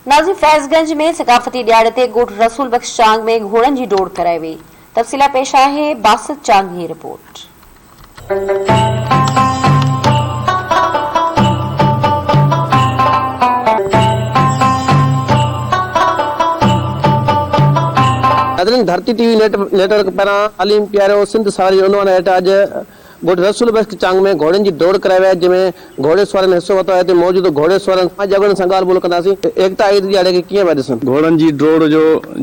ناظرين فيض گنج ۾ ثقافتي ڏهاڙي تي ڳوٺ رسول بخش چانگ ۾ گهوڙن جي ڊوڙ ڪرائي وئي تفصيل لاء پيش آهي باسط چانگ هي رپورٽ. ناظرين ڌرتي ٽي وي نيٽ ورڪ پاران تعليم پياريو سنڌ سواري جي عنوان هيٺ اڄ ڳوٺ رسول بخش چانگ ۾ گهوڙين جي ڊوڙ ڪرائي وئي جنهن ۾ گهوڙي سوارن حصو ورتو آهي اتي موجود گهوڙي سوارن سان جڳڙن سان ڳالهه ٻولهه ڪنداسين ته ايڪتا عيد ڏهاڙي کي ڪيئن پيا ڏسن. گهوڙن جي ڊوڙ جو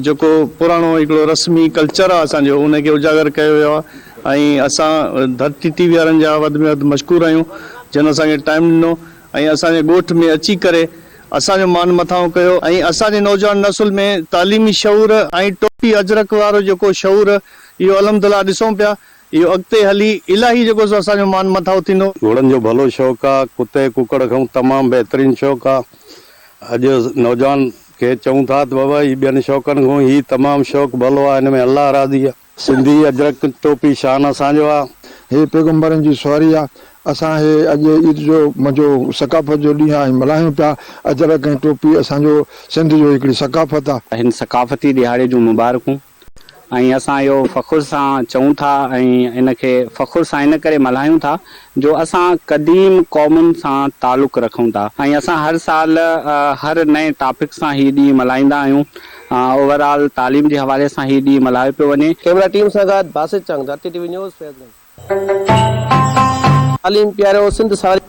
جيڪو پراڻو هڪڙو رسمي ڪلچر آهي اسان جو ان کي اجاگر ڪيو ويو آهي ۽ اسان ڌرتي ٽي وي وارن جا وڌ ۾ وڌ مشڪور آهيون جن اسان کي ٽائيم ڏنو ۽ اسان جي ڳوٺ ۾ اچي ڪري اسان جو مان مٿانهون ڪيو ۽ اسان جي نوجوان نسل ۾ تعليمي شعور ۽ ٽوپي اجرڪ وارو جيڪو شعور اهو الحمدلله ڏسون پيا اهو اڳتي هلي الاهي جيڪو سو اسان جو مان مٿانهون ٿيندو. گهوڙن جو ڀلو شوق آ، ڪتي ڪڪڙ کان تمام بهترين شوق آ. اڄ نوجوان کي چئون ٿا ته بابا هي ٻين شوقن کان هي تمام شوق ڀلو آ، هن ۾ الله راضي آ. سنڌي اجرڪ ٽوپي شان اسان جو آ. هي پيغمبرن جي سواري آ. اسان هي اڄ عيد جو منهنجو ثقافت جو ڏينهن آ ۽ ملهايون پيا. اجرڪ ۽ ٽوپي اسان جو سنڌ جو هڪڙي ثقافت آ. هن ثقافتي ڏهاڙي جون مبارڪون. ۽ اسان اهو فخر سان چئون ٿا ۽ ان کي فخر سان ان ڪري ملهايون ٿا جو اسان قديم قومن سان تعلق رکون ٿا ۽ اسان هر سال هر نئين ٽاپڪ سان هي ڏينهن ملهائيندا آهيون اوور آل تعليم جي حوالي سان هي ڏينهن ملهايو پيو وڃي. ڪئميرا ٽيم سان گڏ باسط چانگ، ڌرتي ٽي وي نيوز، فيض گنج. تعليم پياريو سنڌ ساري.